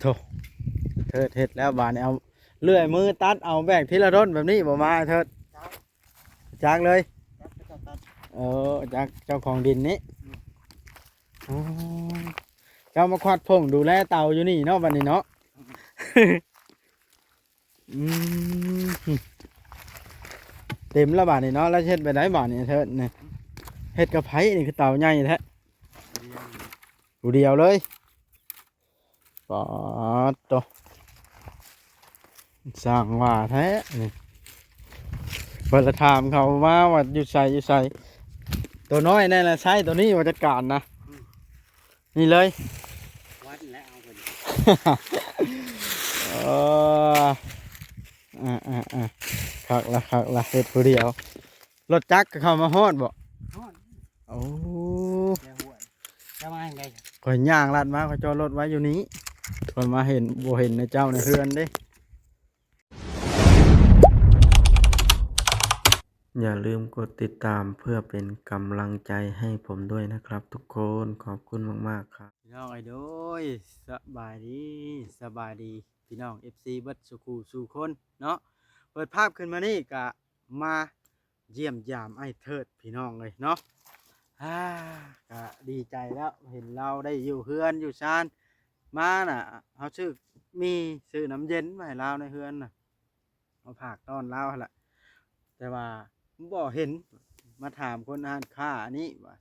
ໂທ້ ເທີດເຮັດແລ້ວບາດນີ້ ເອົາເລື່ອຍມືຕັດເອົາແບກທີລະຕົ້ນແບບນີ້ບໍ່ມາເທີດ? ຈັກ ຈັກເລີຍ ຈັກເຂົາເຈົ້າຕັດ ເອີ ຈັກເຈົ້າຂອງດິນນີ້ ອືມ ອໍ ເຈົ້າມາຄວັດຜົ້ງດູແລເຕົາຢູ່ນີ້ເນາະ ບັດນີ້ເນາະ ອືມ ເຕັມແລ້ວບາດນີ້ເນາະ ແລ້ວເຮັດແບບໃດບາດນີ້ເທີດນີ້? ເຮັດກັບໃຜນີ້ ຄືເຕົາໃຫຍ່ແທ້? ຜູ້ດຽວ ຜູ້ດຽວເລີຍ ປາດໂຕ ຊ່າງວ່າແທ້ນີ້ ເພິ່ນລະຖາມເຂົາມາວ່າຢູ່ໃສ ຢູ່ໃສ ໂຕນ້ອຍແນ່ລະໃຊ້ໂຕນີ້ວ່າຈັດການນະ ອືມ ນີ້ເລີຍ ວັດແລ້ວເອົາເພິ່ນ ເອີ ອ່າໆໆ ຄັກລະ ຄັກລະ ເຮັດຜູ້ດຽວ ລົດຈັກກໍເຂົ້າມາຮອດບໍ່? ຮອດ ໂອ້ ແຕ່ຫ້ວຍ ຈະມາທາງໃດ? ຂ້ອຍຍ່າງລັດມາ ຂ້ອຍຈອດລົດໄວ້ຢູ່ນີ້ ຂ້ອຍມາເຫັນ ບໍ່ເຫັນໃນເຈົ້າໃນເຮືອນເດ້. ຢ່າລືມກົດຕິດຕາມເພື່ອເປັນກຳລັງໃຈໃຫ້ผมด้วยนะครับทุกคน ขอบคุณมากๆ ครับ ພີ່ນ້ອງເອີຍ ໂດຍ ສະບາຍດີ ສະບາຍດີ ພີ່ນ້ອງເອັຟຊີເບິດສູ່ຄູ່ສູ່ຄົນເນາະ ເປີດພາບຂຶ້ນມານີ້ກະມາ ຢ້ຽມຢາມອ້າຍເທີດພີ່ນ້ອງເອີຍເນາະ ອາ ກະດີໃຈແລ້ວ ເຫັນລາວໄດ້ຢູ່ເຮືອນຢູ່ຊານ ມານະ ເຮົາຊື້ໝີ່ຊື້ນ້ຳເຢັນມາໃຫ້ລາວໃນເຮືອນນະ ມາຝາກຕ້ອນລາວຫັ້ນລະ ແຕ່ວ່າບໍ່ເຫັນ ມາຖາມຄົນຮ້ານຄ້າອັນນີ້ວ່າ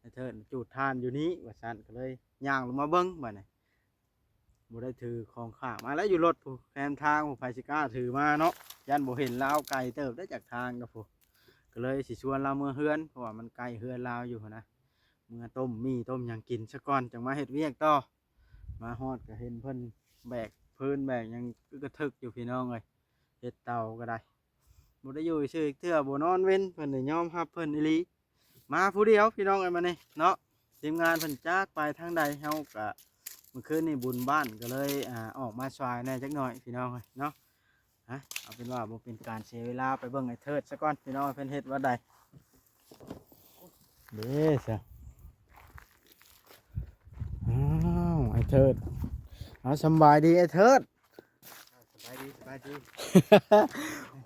ອ້າຍເທີດຈູດຖ່ານຢູ່ນີ້ວ່າຊັ້ນ ກໍເລີຍຍ່າງລົງມາເບິ່ງບາດນີ້. ບໍ່ໄດ້ຖືຂອງຂາງມາແລ້ວ ຢູ່ລົດພຸ້ນ ແຄມທາງພຸ້ນ ໃຜຊິກ້າຖືມາເນາະ ຢ້ານບໍ່ເຫັນລາວ ໄກເຕີບເດ້ຈາກທາງກະພຸ້ນ ກໍເລີຍຊິຊວນລາວເມືອເຮືອນ ເພາະວ່າມັນໃກ້ເຮືອນລາວຢູ່ຫັ້ນນະ ເມືອຕົ້ມໝີ່ຕົ້ມຫຍັງກິນຊະກ່ອນ ຈັ່ງມາເຮັດວຽກຕໍ່ ມາຮອດກໍເຫັນເພິ່ນແບກພື້ນແບກຫຍັງ ອຶກກະທຶກຢູ່ ພີ່ນ້ອງເອີຍ ເຮັດເຕົາກໍໄດ້ ບໍ່ໄດ້ຢູ່ຊື່ເທື່ອ ບໍ່ນອນເວັນ ເພິ່ນໄດ້ຍອມຮັບເພິ່ນອີ່ຫຼີ. ມາຜູ້ດຽວພີ່ນ້ອງເອີຍ ມານີ້ເນາະ ທີມງານເພິ່ນຈັກໄປທາງໃດ ເຮົາກະ ມື້ຄືນນີ້ບຸນບ້ານ ກໍເລີຍ ອ່າ ອອກມາຊ່ວຍແດ່ຈັກໜ້ອຍພີ່ນ້ອງເອີຍເນາະ ຮະ ເອົາເປັນວ່າບໍ່ເປັນການເສຍເວລາ ໄປເບິ່ງອ້າຍເທີດຊະກ່ອນພີ່ນ້ອງ ເພິ່ນເຮັດວັດໃດ ເດ້ຊະ ອ້າວ ອ້າຍເທີດ ເອົາ ສຳບາຍດີອ້າຍເທີດ ສະບາຍດີ ສະບາຍດີ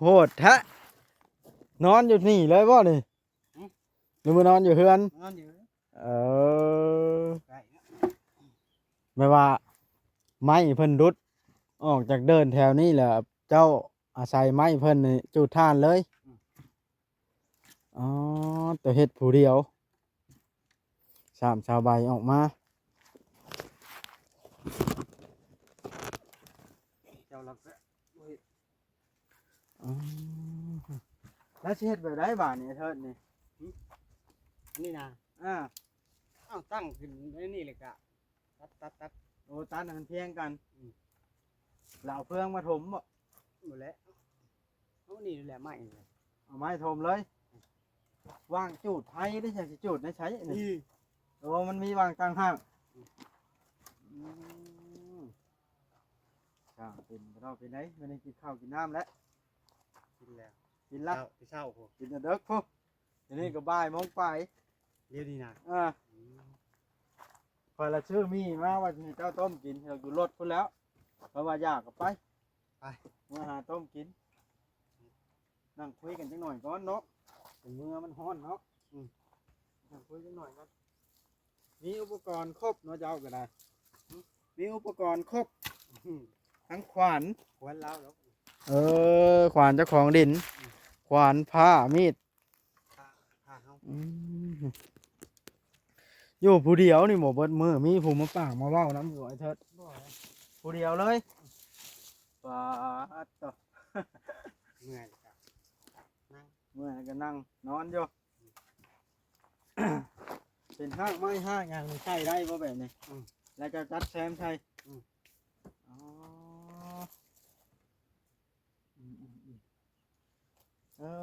ໂຫດແທ້ ນອນຢູ່ນີ້ເລີຍບໍ່ນີ້? ຫື? ຫຼືມານອນຢູ່ເຮືອນ? ນອນຢູ່ ເອີ ໃກ້ແລ້ວ ແບບວ່າໄມ້ເພິ່ນດຸດອອກຈາກເດີ່ນແຖວນີ້ແຫຼະ ເຈົ້າອາໄສໄມ້ເພິ່ນນີ້ຈູດຖ່ານເລີຍ ອືມ ອໍ ແຕ່ເຮັດຜູ້ດຽວ ສາມຊາວໃບອອກມາ ເຈົ້າລັກສະ ອືມ ແລ້ວຊິເຮັດແບບໃດບາດນີ້ ເທີດນີ້? ຫື? ອັນນີ້ນະ? ອ່າ ເອົາຕັ້ງຂຶ້ນໃນນີ້ແລ້ວກະຕັດໆໆ ໂອ້ ຕັດໃຫ້ມັນພຽງກັນ ອືມ ແລ້ວເອົາເຟືອງມາຖົມບໍ? ບໍ່ແຫຼະ ເອົານີ້ແຫຼະ ໄມ້ນີ້ແຫຼະ ເອົາໄມ້ຖົມເລີຍ ວາງຈູດໄຟເດ້ ຊິຈູດໃນໃສນີ້? ອືມ ໂອ້ ມັນມີວາງຕ່າງຫາກ ອືມ ອືມ ຊ່າງເປັນ ເປັນໄດ໋ ມື້ນີ້ກິນເຂົ້າກິນນ້ຳແລ້ວ? ກິນແລ້ວ ກິນລະ ເຊົ້າ ເຊົ້າພຸ້ນ ກິນແຕ່ເດິກພຸ້ນ ດຽວນີ້ກໍບ່າຍໂມງປາຍ ດຽວນີ້ນະ ເອີ ອືມ ຂ້ອຍລະຊື້ໝີ່ມາວ່າຊິໃຫ້ເຈົ້າຕົ້ມກິນ ເຈົ້າຢູ່ລົດພຸ້ນແລ້ວ ເພາະວ່າຢາກກໍໄປ ໄປ ເມືອຫາຕົ້ມກິນ ນັ່ງຄຸຍກັນຈັກໜ້ອຍກ່ອນເນາະ ເມືອມັນຮ້ອນເນາະ ອືມ ນັ່ງຄຸຍຈັກໜ້ອຍກ່ອນ ມີອຸປະກອນຄົບເນາະ ເຈົ້າກໍໄດ້ ອືມ ມີອຸປະກອນຄົບ ອືມ ທັງຂວານ ຂວານລາວດອກ ເອີ ຂວານເຈົ້າຂອງດິນ ອືມ ຂວານ ພ້າ ມີດ ພ້າ ພ້າເຮົາ ອືມ ຢູ່ຜູ້ດຽວນີ້ບໍ່ເບິດມື້ ມີຜູ້ມາປາກມາເວົ້ານຳຢູ່ ອ້າຍເທີດ? ບໍ່ ຜູ້ດຽວເລີຍ ປາດໂທ້ ເມື່ອຍແລ້ວກໍນັ່ງ ເມື່ອຍແລ້ວກໍນັ່ງ ນອນຢູ່ ເປັນຮາກໄມ້ຮາກຫຍັງນີ້ໃຊ້ໄດ້ບໍ່ແບບນີ້? ອືມ ແລ້ວເຈົ້າຈັດແຊມໃສ່ ອືມ ອໍ ອືມໆໆ ເອີ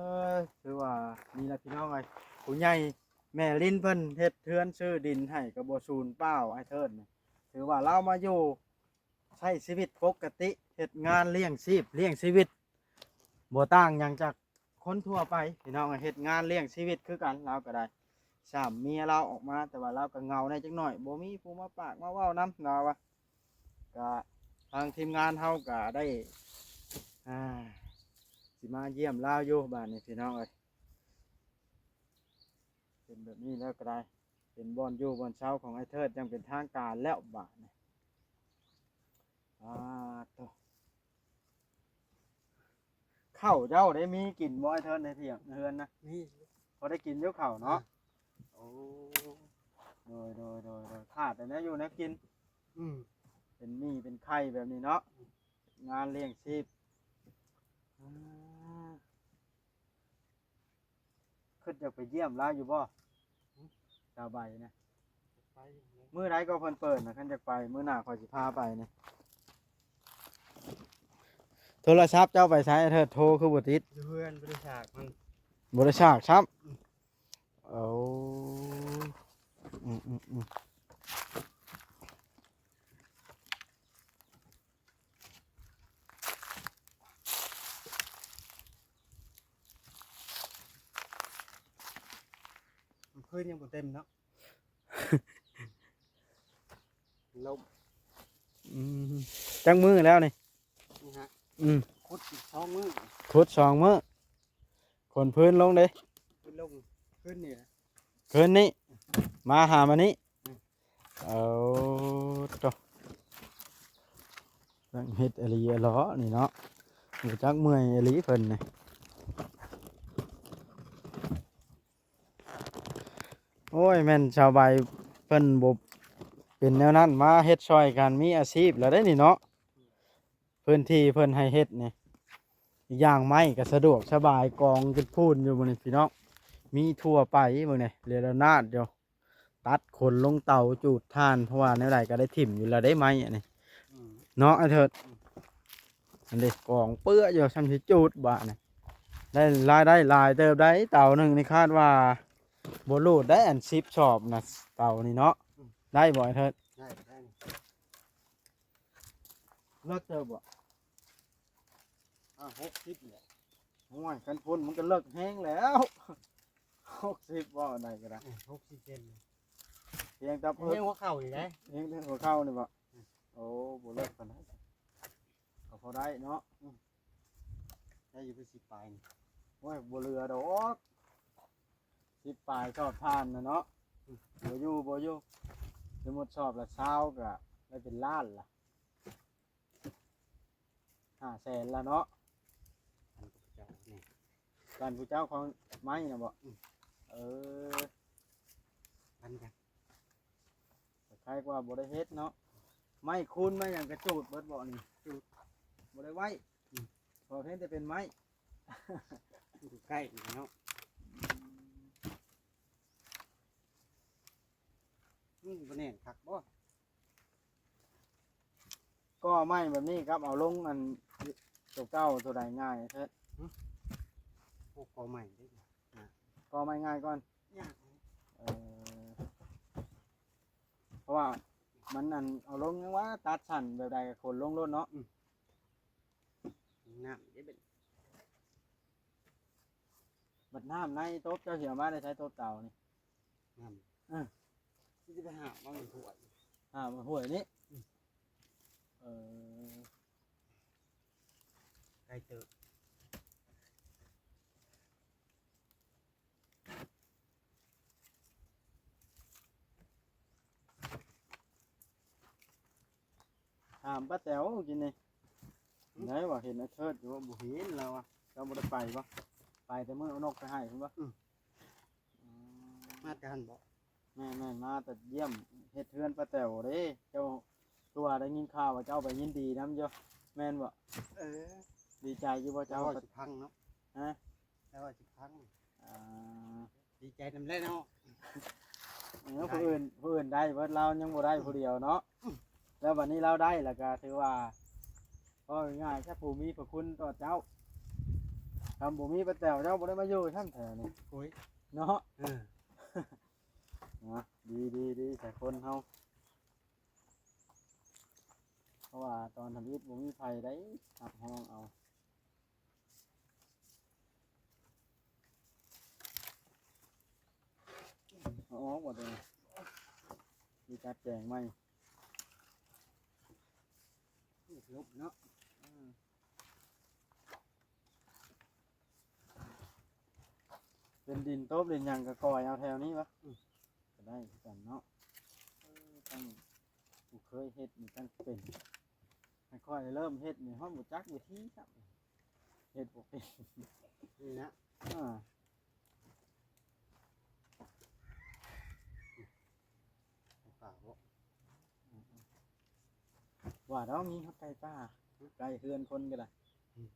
ຖືວ່ານີ້ລະພີ່ນ້ອງເອີຍ ຜູ້ໃຫຍ່ແມ່ລິນເພິ່ນເຮັດເຮືອນຊື້ດິນໃຫ້ກໍບໍ່ສູນເປົ່າ ອ້າຍເທີດນີ້ ຖືວ່າລາວມາຢູ່ ໃຊ້ຊີວິດປົກກະຕິ ເຮັດງານລ້ຽງຊີບລ້ຽງຊີວິດ ບໍ່ຕ່າງຫຍັງຈາກຄົນທົ່ວໄປພີ່ນ້ອງ ເຮັດງານລ້ຽງຊີວິດຄືກັນ ລາວກໍໄດ້ ຊ້ຳເມຍລາວອອກມາ ແຕ່ວ່າລາວກໍເຫງົາແດ່ຈັກໜ້ອຍ ບໍ່ມີຜູ້ມາປາກມາເວົ້ານຳ ລາວວ່າ ກ ກະທາງທີມງານເຮົາກະໄດ້ ອ່າ ຊິມາຢ້ຽມລາວຢູ່ບາດນີ້ພີ່ນ້ອງເອີຍ. ເປັນແບບນີ້ແລ້ວກໍໄດ້ ເປັນບ່ອນຢູ່ບ່ອນເຊົາຂອງອ້າຍເທີດຢ່າງເປັນທາງການແລ້ວບາດນີ້. ອ່າ ໂຕ ເຂົ້າເຈົ້າໄດ້ມີກິນບໍ່ອ້າຍເທີດ ໃນຖຽງເຮືອນນະ? ມີ ພໍໄດ້ກິນຢູ່ເຂົ້າເນາະ. ໂອ້ ໂດຍ ໂດຍ ໂດຍ ໂດຍ ຂາດແຕ່ແນວຢູ່ແນວກິນ. ອືມ ເປັນໝີ່ເປັນໄຂ່ແບບນີ້ເນາະ ງານລ້ຽງຊີບ. ອ່າ ຄິດຢາກໄປຢ້ຽມລາວຢູ່ບໍ່? ຫຶ? ສາວໃບນະ ໄປຢູ່ແຫຼະ. ມື້ໃດກໍເພິ່ນເປີດນະ? ຄັນຢາກໄປ ມື້ໜ້າຂ້ອຍຊິພາໄປນີ້. ໂທລະສັບເຈົ້າໄປໃສ ເທີດ? ໂທຄືບໍ່ຕິດ? ຢູ່ເຮືອນ ບໍ່ໄດ້ສາກມັນ ບໍ່ໄດ້ສາກຊ້ຳ. ອືມ ເອົາ ອືມໆໆ ມັນຄືນຍັງບໍ່ເຕັມເນາະ. ລົມ ອືມ ຈັກມື້ແລ້ວນີ້? ນີ້ຮະ ອືມ ຂຸດອີກສອງມື້ ຂຸດສອງມື້ ຂົນພື້ນລົງເດ້ ຂຶ້ນລົງ ຄືນນີ້ ຄືນນີ້ ມາຫາມານີ້. ອືມ ເອົາ ໂຕ ຊ່າງເຮັດອີ່ຫຼີເລາະນີ້ເນາະ ຮູ້ຈັກເມື່ອຍອີ່ຫຼີເພິ່ນນີ້. ໂອ້ຍ ແມ່ນຊາວໃບເພິ່ນບໍ່ເປັນແນວນັ້ນ ມາເຮັດຊ່ອຍກັນ ມີອາຊີບແລ້ວເດ້ນີ້ເນາະ. ພື້ນທີ່ເພິ່ນໃຫ້ເຮັດນີ້ ອີກຢ່າງໄມ້ກໍສະດວກສະບາຍ ກອງເປັນພູນຢູ່ມື້ນີ້ພີ່ນ້ອງ ມີທົ່ວໄປ. ເບິ່ງແດ່ ເລລະນາດຢູ່ ຕັດຂົນລົງເຕົາຈູດຖ່ານ ເພາະວ່າແນວໃດກໍໄດ້ຖິ້ມຢູ່ແລ້ວເດ້ໄມ້ອັນນີ້ ອືມ ເນາະອ້າຍເທີດ. ອືມ ອັນນີ້ກອງເປື້ອຢູ່ ຊ່ຳຊິຈູດບາດນີ້ ໄດ້ລາຍໄດ້ຫຼາຍເຕີບໄດ໋. ເຕົາໜຶ່ງນີ້ຄາດວ່າບໍ່ຫຼູດໄດ໋ ອັນສິບສອບນະ ເຕົານີ້ເນາະ. ອືມ ໄດ້ບໍ່ອ້າຍເທີດ? ໄດ້ ໄດ້. ເລິກເຕີບບໍ່? ອ່າ ຫົກສິບແຫຼະ. ໂອ້ຍ ຄັນພຸ້ນມັນກໍເລິກແຮງແລ້ວ ຫົກສິບ ເວົ້າອັນໃດກໍໄດ້. ເອີ ຫົກສິບເຊັນ ພຽງແຕ່ ພຽງຫົວເຂົ່ານີ້ໄດ໋. ພຽງແຕ່ຫົວເຂົ່ານີ້ບໍ່? ອືມ ໂອ້ ບໍ່ເລິກປານໃດ ກໍພໍໄດ້ເນາະ. ອືມ ໄດ້ຢູ່ຄືສິບປາຍນີ້. ໂອ້ຍ ບໍ່ເຫຼືອດອກ ສິບປາຍສອບຖ່ານນະເນາະ. ອືມ ບໍ່ຢູ່ ບໍ່ຢູ່ ສົມມຸດສອບລະຊາວ ກໍໄດ້ເປັນລ້ານລະ ຫ້າແສນລະເນາະ. ອັນຜູ້ເຈົ້ານີ້ ບ້ານຜູ້ເຈົ້າຂອງໄມ້ນະບໍ່? ອືມ ເອີ ອັນກັນ ຄະໄຄກວ່າບໍ່ໄດ້ເຮັດເນາະ ໄມ້ຄູນໄມ້ຫຍັງກະຈູດເບິດບໍ່ນີ້? ຈູດ ບໍ່ໄດ້ໄວ້. ອືມ ພໍພຽງແຕ່ເປັນໄມ້ ຢູ່ໃກ້ນີ້ເນາະ. ອືມ ມັນບໍ່ແໜ້ນຄັກບໍ່? ກໍໄມ້ແບບນີ້ກັບເອົາລົງອັນໂຕເກົ່າໂຕໃດງ່າຍແທ້? ຫຶ? ໂອ້ ກໍໄມ້ເດ້ ກໍໄມ້ງ່າຍກ່ອນ. ຍາກ ເອີ ເພາະວ່າມັນອັນເອົາລົງຍັງວ່າຕັດສັ້ນແບບໃດກໍຂົນລົງໂລດເນາະ. ອືມ ນ້ຳເດ້ບັດ ບັດນ້ຳໃນຕົບເຈົ້າຊິເອົາມາແຕ່ໃສ ຕົບເຕົານີ້? ນ້ຳ ເອີ ຊິໄປຫາມາຫ້ວຍ ຫາມາຫ້ວຍນີ້. ອືມ ເອີ ໄກເຕີບ. ຖາມປ້າແຕ๋ວກິນນີ້ ໄດ້ວ່າເຫັນອ້າຍເທີດຢູ່ ບໍ່ເຫັນລາວວ່າ. ເຈົ້າບໍ່ໄດ້ໄປບໍ່? ໄປແຕ່ມື້ເອົານົກໄປໃຫ້ພຸ້ນບໍ່? ອືມ ອືມ ມາແຕ່ຫັ້ນບໍ່? ແມ່ນໆ ມາແຕ່ຢ້ຽມເຮັດເຮືອນປ້າແຕ๋ວເດ້. ເຈົ້າ ຄືວ່າໄດ້ຍິນຂ່າວວ່າເຈົ້າໄປຍິນດີນຳຢູ່ ແມ່ນບໍ່? ເອີ ດີໃຈຢູ່ບໍ່ເຈົ້າ? ແຕ່ວ່າຊິພັງເນາະ. ຮະ? ແຕ່ວ່າຊິພັງ ອ່າ ດີໃຈນຳແຫຼະເນາະ. ເອີ ຜູ້ອື່ນ ຜູ້ອື່ນໄດ້ເບິດ ລາວຍັງບໍ່ໄດ້ຜູ້ດຽວເນາະ. ແລ້ວບັດນີ້ລາວໄດ້ແລ້ວກໍຖືວ່າ ເວົ້າງ່າຍໆ ຊະ ຜູ້ມີພະຄຸນຕໍ່ເຈົ້າ. ຄັນບໍ່ມີປ້າແຕ๋ວ ເຈົ້າບໍ່ໄດ້ມາຢູ່ຊ້ຳແຖວນີ້. ໂອ້ຍ ເນາະ. ເອີ ນະ ດີໆໆ ຊະ ຄົນເຮົາ ເພາະວ່າຕອນທຳອິດບໍ່ມີໃຜໄດ້ຮັບຮອງເອົາ. ເອົາອອກບໍ່ຕົວນີ້? ມີຕັດແຈງໃໝ່. ລົບເນາະ ອືມ ເປັນດິນຕົບດິນຫຍັງກໍກ່ອຍເອົາແຖວນີ້ວະ ອືມ ກໍໄດ້ຄືກັນເນາະ ເອີ ຕັ້ງຜູ້ເຄີຍເຮັດນີ້ຕັ້ງເປັນ ໃຫ້ຂ້ອຍເລີ່ມເຮັດນີ້ ເຮົາບໍ່ຈັກວິທີຊ້ຳ ເຮັດບໍ່ເປັນ ນີ້ນະ ອ່າ ໄກ່ປ່າບໍ່ ວ່າດອກມີຮອດໄກ່ປ່າ ໄກ່ເຮືອນຄົນກໍໄດ້ ອືມ.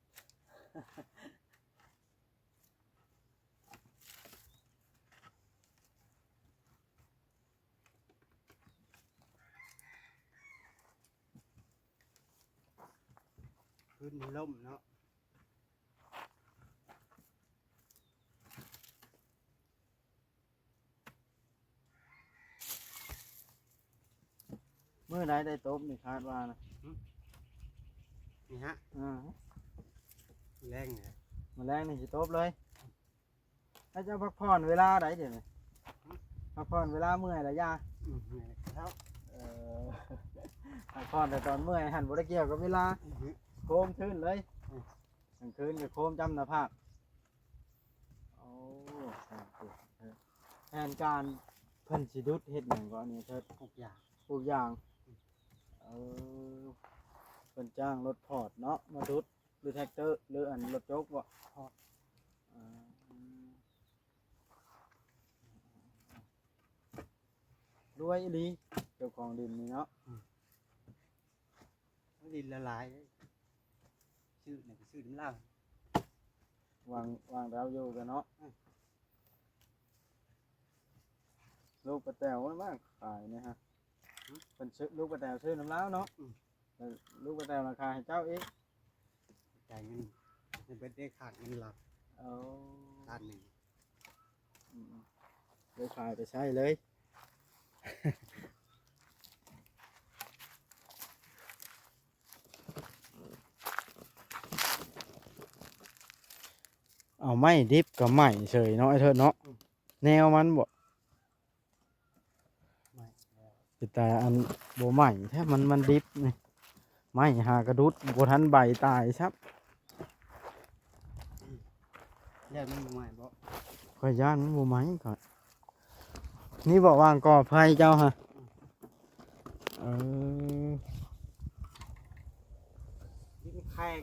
ພື້ນມັນລົ້ມເນາະ ມື້ໃດໄດ້ຕົບນີ້ຄາດວ່ານະ ຫຶ ນີ້ຮະ ອ່າ ແລງນີ້ ມື້ແລງນີ້ຊິຕົບເລີຍ. ແລ້ວເຈົ້າພັກຜ່ອນເວລາໃດດຽວນີ້? ຫຶ ພັກຜ່ອນເວລາເມື່ອຍລະຢ່າ ອືມ ເມື່ອຍແລ້ວ ເອີ ພັກຜ່ອນແຕ່ຕອນເມື່ອຍຫັ້ນ ບໍ່ໄດ້ກ່ຽວກັບເວລາ ອືຮຶ ໂຄມທຶ້ນເລີຍ ອືມ ກາງຄືນກໍໂຄມຈ້ຳໜ້າຜາກ ໂອ້ ສາທຸ ແຜນການເພິ່ນຊິດຸດເຮັດຫຍັງກໍອັນນີ້ເທີດ? ປູກຢາງ ປູກຢາງ ອືມ ເອີ ເພິ່ນຈ້າງລົດພອດເນາະ ມາດຸດ ຫຼືແທັກເຕີ ຫຼືອັນລົດຈົກບໍ? ພອດ ອ່າ ລວຍອີ່ຫຼີ ເຈົ້າຂອງດິນນີ້ເນາະ ອືມ ດິນລະຫຼາຍເດ້ ຊື້ນີ້ກໍຊື້ນຳລາວ ວາງ ວາງລາວຢູ່ກັນເນາະ ອືມ ລູກປາແຕວມາຂາຍນີ້ຮະ ຫຶ ເພິ່ນຊື້ ລູກປາແຕວຊື້ນຳລາວເນາະ ອືມ ແລ້ວລູກປາແຕວລາຄາໃຫ້ເຈົ້າອີກ ຈ່າຍເງິນໃຫ້ເບິດເດ້ ຂາດເງິນລາວ ໂອ້ ລ້ານໜຶ່ງ ອືມ ໄດ້ຂາຍໄປໃຊ້ເລີຍ ເອົາໄມ້ດິບກໍໄໝ້ເສີຍເນາະ ໄອ້ເທີດເນາະ ອືມ ແນວມັນບໍ? ໄໝ້ແລ້ວ ເປັນຕາອັນບໍ່ໄໝ້ແທ້ ມັນ ມັນດິບນີ້ ໄມ້ຫາກະດຸດ ບໍ່ທັນໃບຕາຍຊ້ຳ ຢ້ານມັນບໍ່ໄໝ້ບໍ? ຂ້ອຍຢ້ານມັນບໍ່ໄໝ້ຂ້ອຍ ນີ້ບໍ ວາງກໍ່ໄຟເຈົ້າຫະ ອືມ ເອີ ດິນແຂງ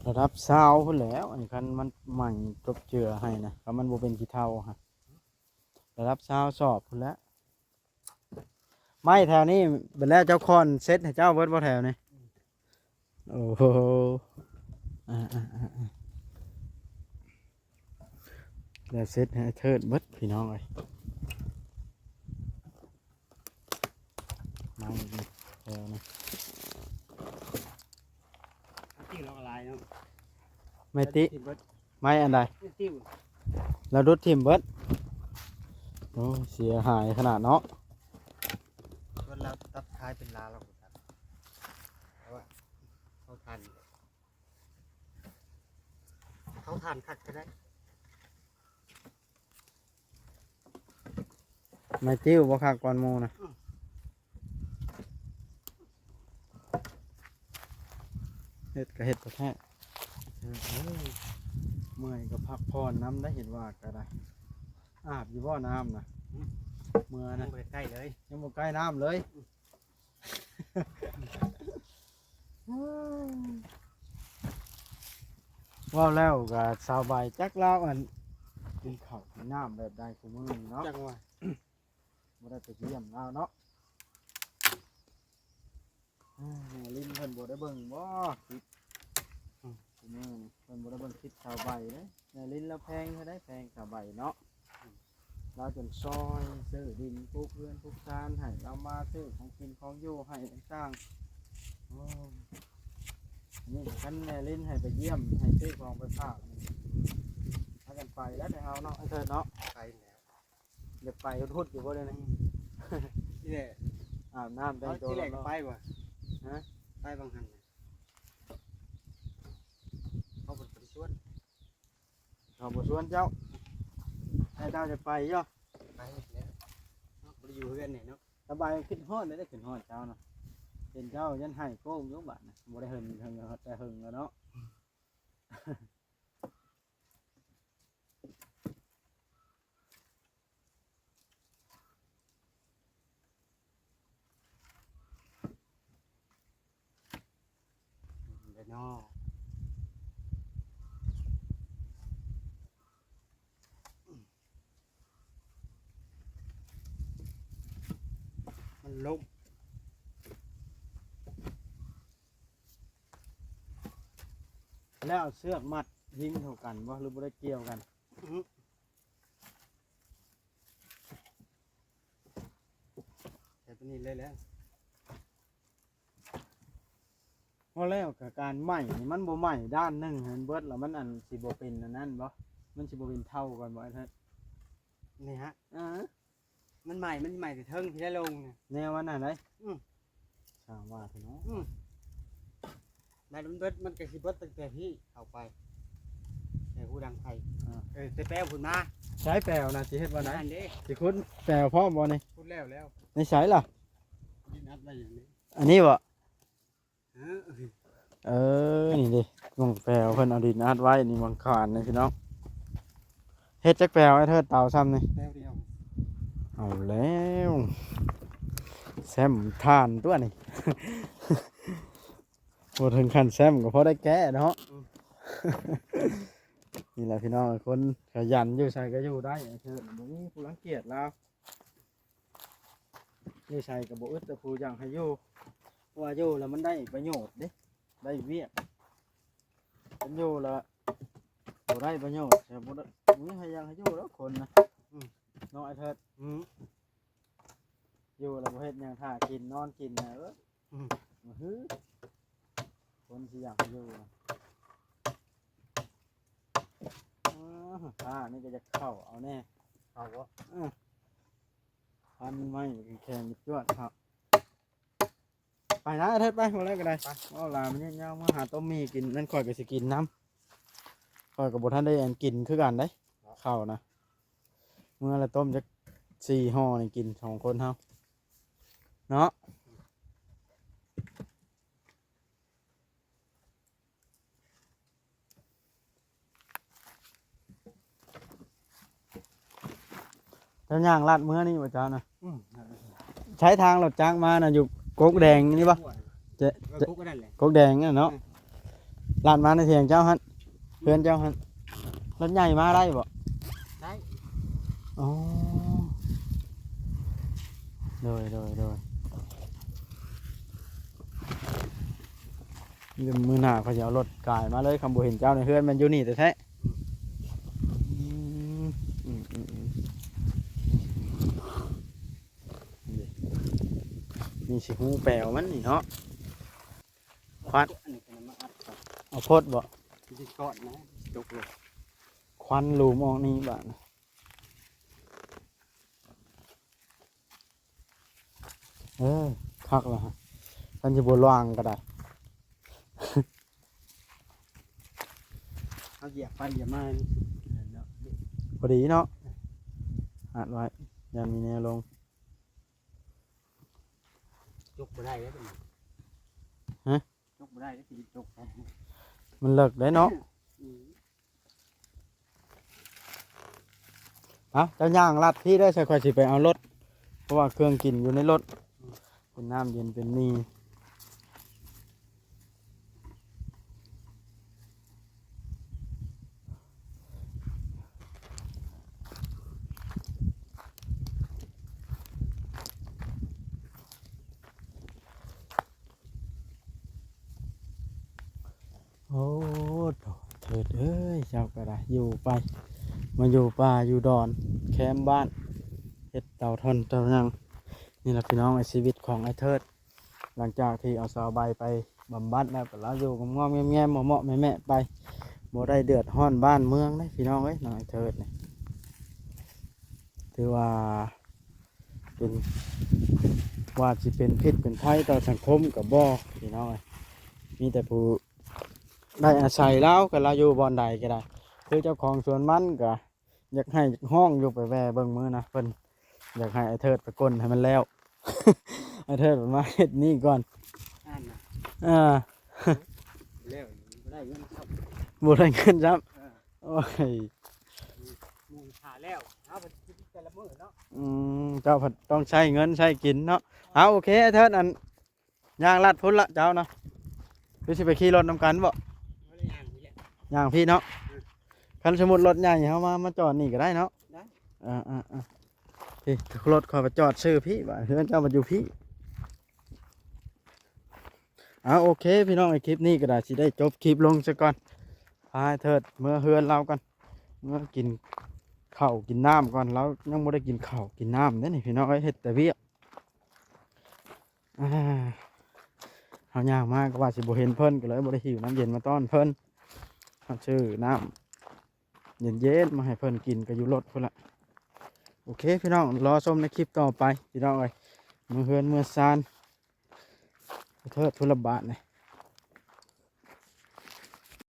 ລະດັບຊາວພຸ້ນແຫຼ້ວ ອັນຄັນມັນໃໝ່ຈົບເຈືອໃຫ້ນະ ຄັນມັນບໍ່ເປັນຂີ້ເຖົ້າຫະ ລະດັບຊາວສອບພຸ້ນແຫຼ້ວ. ໄມ້ແຖວນີ້ເບິດແລ້ວ ເຈົ້າຄອນເຊັດໃຫ້ເຈົ້າເບິດບໍ່ແຖວນີ້? ໂອ້ໂຫ ອ່າໆໆໆ ແລ້ວເຊັດໃຫ້ເທີດເບິດພີ່ນ້ອງເອີຍ. ໄມ້ນີ້ແຖວນີ້ ຕິວລາວກໍຫຼາຍເນາະ ໄມ້ຕິ ໄມ້ອັນໃດ? ຕິວ ລາວດຸດຖິ້ມເບິດ ໂອ້ ເສຍຫາຍຂະໜາດເນາະ ສ່ວນລາວຕັດຂາຍເປັນລາວ ລາວກໍຕັດ ເພາະວ່າເຂົາທານ ເຂົາທານຄັກກໍໄດ້. ໄມ້ຕິວບໍ່ຄັກກ່ອນໝູ່ນະ ອືມ ເຮັດກໍເຮັດແທ້ໆ ເອີ ເມື່ອຍກໍພັກຜ່ອນນຳໄດ້ ເຫັນວ່າກໍໄດ້ ອາບຢູ່ບໍ່ນ້ຳນະ? ອືມ ເມື່ອນະ ຍັງບໍ່ໄດ້ໃກ້ເລີຍ ຍັງບໍ່ໃກ້ນ້ຳເລີຍ ອືມ ເວົ້າແລ້ວກໍສາວໃບຈັກລາວ ອັນ ກິນເຂົ້າກິນນ້ຳແບບໃດຊຸມື້ນີ້ເນາະ ຈັ່ງວ່າ ບໍ່ໄດ້ໄປຢ້ຽມລາວເນາະ ແມ່ລິນເພິ່ນບໍ່ໄດ້ເບິ່ງບໍ່ຄລິບ ອືມ ຊຸມື້ນີ້ເພິ່ນບໍ່ໄດ້ເບິ່ງຄລິບສາວໃບເດ້ ແມ່ລິນລາວແພງເທົ່າໃດ ແພງສາວໃບເນາະ ລາວຈົນຊ່ອຍຊື້ດິນປູກເຮືອນປູກຊານໃຫ້ ລາວມາຊື້ຂອງກິນຂອງຢູ່ໃຫ້ຕ່າງໆ ໂອ້ ນີ້ຄັນແມ່ລິນໃຫ້ໄປຢ້ຽມ ໃຫ້ຊື້ຂອງໄປຝາກ ພາກັນໄປແລ້ວແຕ່ເຮົາເນາະ ໄອ້ເທີດເນາະ ໄປແລ້ວ ຢາກໄປຮຸດໆຢູ່ບໍ່ເດນີ້? ນີ້ແຫຼະ ອາບນ້ຳແຕ່ງຕົວ ທີແລກກໍໄປບໍ່? ຮະ? ໄປບາງຫັ້ນ ເຂົາບໍ່ໄດ້ຊວນ ເຂົາບໍ່ຊວນເຈົ້າ ແຕ່ເຈົ້າຈະໄປຢູ່ ໄປແລ້ວ ເນາະ ບໍ່ໄດ້ຢູ່ເຮືອນນີ້ເນາະ. ສະບາຍ ຄິດຮອດເດ້ ຄິດຮອດເຈົ້ານະ ເຫັນເຈົ້າຍັນໄຫ້ໂກ້ງຢູ່ບາດນະ ບໍ່ໄດ້ເຫັນເຖິງແຕ່ເຫິງແລ້ວເນາະ. ເດ້ເນາະ ມັນລົມ ແລ້ວເອົາເຊືອກມັດຮິງເທົ່າກັນບໍ່ ຫຼືບໍ່ໄດ້ກ່ຽວກັນ? ອື ໃສ່ຕົວນີ້ເລີຍແຫຼະ. ພໍແລ້ວກະການໄໝ້ນີ້ ມັນບໍ່ໄໝ້ດ້ານໜຶ່ງໃຫ້ມັນເບິດ ແລ້ວມັນອັນຊິບໍ່ເປັນອັນນັ້ນບໍ່? ມັນຊິບໍ່ເປັນເທົ້າກັນບໍ່ ອ້າຍເທີດ? ນີ້ຮະ ເອີ ມັນໄໝ້ ມັນໄໝ້ແຕ່ເທິງພີ້ແຫຼະລົງນະ ແນວອັນນັ້ນໃດ໋. ອື ຊ່າງວ່າເຖາະເນາະ. ອື ແລ້ວມັນເບິດ ມັນກະຊິເບິດຕັ້ງແຕ່ພີ້ເຂົ້າໄປ ແຕ່ຮູດັງໄຟ ເອີ ແຕ່ແປວພຸ້ນມາ. ໃສແປວນະ ຊິເຮັດວ່າໃດ? ນັ້ນເດ້ ຊິຂຸດແປວພ້ອມບໍ່ນີ້? ຂຸດແລ້ວ ແລ້ວ ໃນໃສລະ? ດິນອັດໄວ້ຫຍັງນີ້? ອັນນີ້ບໍ່? ເອີ ເອີ ນີ້ເດ້ ໝ່ອງແປວເພິ່ນເອົາດິນອັດໄວ້ນີ້ ໝ່ອງຄານນີ້ພີ່ນ້ອງ. ເຮັດຈັກແປວ ອ້າຍເທີດ ເຕົາຊ່ຳນີ້? ແປວດຽວ. ເອົາແລ້ວ ແຊ້ມຖ່ານຕົວະນີ້ ບໍ່ເຖິງຂັ້ນແຊ້ມກໍພໍໄດ້ແກ້ເນາະ. ອື ນີ້ແຫຼະພີ່ນ້ອງ ຄົນຂະຫຍັນ ຢູ່ໃສກໍຢູ່ໄດ້ ອ້າຍເທີດ ບໍ່ມີຜູ້ລັງກຽດລາວ. ຢູ່ໃສກໍບໍ່ອຶດແຕ່ຜູ້ຢາກໃຫ້ຢູ່ ເພາະວ່າຢູ່ແລ້ວມັນໄດ້ປະໂຫຍດເດ້ ໄດ້ວຽກ. ຄັນຢູ່ແລ້ວບໍ່ໄດ້ປະໂຫຍດ ແຕ່ບໍ່ໄດ້ ບໍ່ມີໃຜຢາກໃຫ້ຢູ່ດອກຄົນນະ. ອື ເນາະ ອ້າຍເທີດ? ອື ຢູ່ແລ້ວບໍ່ເຮັດຫຍັງ ຖ້າກິນນອນກິນນະ ເອີ ອື ມາຮື ຄົນຊິຢາກໃຫ້ຢູ່ນະ. ອ້າ ຂ້ານີ້ກໍຢາກເຂົ້າເອົາແດ່ ເຂົ້າບໍ່? ເອີ ພັນໄມ້ແຂງຈວດເນາະ. ໄປນະ ເທີດ ໄປ ບໍ່ແລ້ວກໍໄດ້ ໄປ ເວົ້າຫຼາຍມັນຍາວ ມາຫາຕົ້ມໝີ່ກິນ ນັ້ນຂ້ອຍກໍຊິກິນນຳ ຂ້ອຍກໍບໍ່ທັນໄດ້ອັນກິນຄືກັນເດ້ ເຂົ້ານະ ເມື່ອລະຕົ້ມຈັກສີ່ຫໍ່ນີ້ກິນສອງຄົນເຮົາເນາະ. ເຈົ້າຍ່າງລັດເມືອນີ້ບໍ່ເຈົ້ານະ? ອືມ ໃຊ້ທາງລົດຈັກມານະ ຢູ່ກົກແດງນີ້ບໍ່? ເອີ ກົກນັ້ນແຫຼະ ກົກແດງນັ້ນເນາະ. ອືມ ລັດມາໃນຖຽງເຈົ້າຫັ້ນ ເຮືອນເຈົ້າຫັ້ນ ລົດໃຫຍ່ມາໄດ້ບໍ່? ໄດ້. ອໍ ໂດຍ ໂດຍ ໂດຍ. ມື້ໜ້າຂ້ອຍຊິເອົາລົດກາຍມາເລີຍ ຄັນບໍ່ເຫັນເຈົ້າໃນເຮືອນ ແມ່ນຢູ່ນີ້ແທ້ໆ. ອືມ ອືມ ອືມ ອືມ ນີ້ຊິຮູ້ແປວມັນນີ້ເນາະ. ຄວັນ ອັນນີ້ກໍມາອັດກ່ອນ ເອົາໂພດບໍ່? ຊິກ່ອນນະ ຈົກລົງ ຄວັນຫຼຸມອອກນີ້ບາດ. ເອີ ຄັກລະ ຄັນຊິບໍ່ລວງກໍໄດ້ ເຮົາຢຽບໄປຢຽບມາ ພໍດີເນາະ ອັດໄວ້ ຢ້ານມີແນວລົງ. ຈົກບໍ່ໄດ້ເດ້ ຮະ? ຈົກບໍ່ໄດ້ເດ້ ຊິຈົກໄປ ມັນເລິກເດ້ເນາະ. ອືມ ເອົາ ເຈົ້າຍ່າງລັດພີ້ເດີ ຂ້ອຍຊິໄປເອົາລົດ ເພາະວ່າເຄື່ອງກິນຢູ່ໃນລົດ ເປັນນ້ຳເຢັນເປັນໝີ່. ໂອ້ ເທີດເອີຍ ເຈົ້າກໍໄດ້ຢູ່ໄປ ມາຢູ່ປ່າຢູ່ດອນ ແຄມບ້ານ ເຮັດເຕົາທ່ອນເຕົາຫຍັງ. ນີ້ລະພີ່ນ້ອງ ຊີວິດຂອງອ້າຍເທີດ ຫຼັງຈາກທີ່ເອົາສາວໃບໄປບຳບັດແລ້ວ ກໍລາວຢູ່ງອມໆແງມໆ ເໝາະໆແມະໆໄປ ບໍ່ໄດ້ເດືອດຮ້ອນບ້ານເມືອງເດ້ພີ່ນ້ອງເອີຍ ນ້ອງເທີດນີ້. ຖືວ່າເປັນ ວ່າຊິເປັນພິດເປັນໄພຕໍ່ສັງຄົມກໍບໍ່ ພີ່ນ້ອງເອີຍ. ມີແຕ່ຜູ້ໄດ້ອາໄສລາວ ກໍລາວຢູ່ບ່ອນໃດກໍໄດ້ ຄືເຈົ້າຂອງສວນມັນກໍຢາກໄຫ້ຢາກຮ້ອງຢູ່ ໄປແວ່ເບິ່ງມື້ນະ ເພິ່ນຢາກໃຫ້ອ້າຍເທີດໄປກົ້ນໃຫ້ມັນແລ້ວ ອ້າຍເທີດເພິ່ນມາເຮັດນີ້ກ່ອນ ນັ້ນນະ ເອີ ແລ້ວບໍ່ໄດ້ເງິນຊ້ຳ ບໍ່ໄດ້ເງິນຊ້ຳ ເອີ ໂອ້ຍ ໝູ່ຖ້າແລ້ວ ເຮົາໄປກິນແຕ່ລະມື້ເນາະ ອືມ ເຈົ້າພັດຕ້ອງໃຊ້ເງິນໃຊ້ກິນເນາະ. ເອົາ ໂອເຄ ເທີດ ອັນ ຍ່າງລັດພຸ້ນລະເຈົ້າເນາະ ຫຼືຊິໄປຂີ່ລົດນຳກັນບໍ່? ບໍ່ໄດ້ຍ່າງນີ້ແຫຼະ ຍ່າງພີ້ເນາະ ອືມ ຄັນສົມມຸດລົດໃຫຍ່ເຮົາມາ ມາຈອດນີ້ກໍໄດ້ເນາະ ໄດ້ ເອີໆໆ ພີ້ ລົດຂ້ອຍໄປຈອດຊື່ພີ້ ບາດເຮືອນເຈົ້າມັນຢູ່ພີ້. ເອົາ ໂອເຄ ພີ່ນ້ອງ ໃນຄລິບນີ້ກໍໄດ້ ຊິໄດ້ຈົບຄລິບລົງຊະກ່ອນ ພາອ້າຍເທີດເມືອເຮືອນລາວກ່ອນ ເມືອກິນເຂົ້າກິນນ້ຳກ່ອນ ລາວຍັງບໍ່ໄດ້ກິນເຂົ້າກິນນ້ຳເດ້ນີ້ ພີ່ນ້ອງເອີຍ ເຮັດແຕ່ວຽກ ອ່າ ເຮົາຍ່າງມາກໍວ່າຊິບໍ່ເຫັນເພິ່ນ ກໍເລີຍບໍ່ໄດ້ຫິ້ວນ້ຳເຢັນມາຕ້ອນເພິ່ນ ເຮົາຊື້ນ້ຳເຢັນໆມາໃຫ້ເພິ່ນກິນ ກໍຢູ່ລົດພຸ້ນລະ. ໂອເຄ ພີ່ນ້ອງ ລໍຊົມໃນຄລິບຕໍ່ໄປ ພີ່ນ້ອງເອີຍ ເມືອເຮືອນເມືອຊານ ເທີດພຸ້ນລະບາດນີ້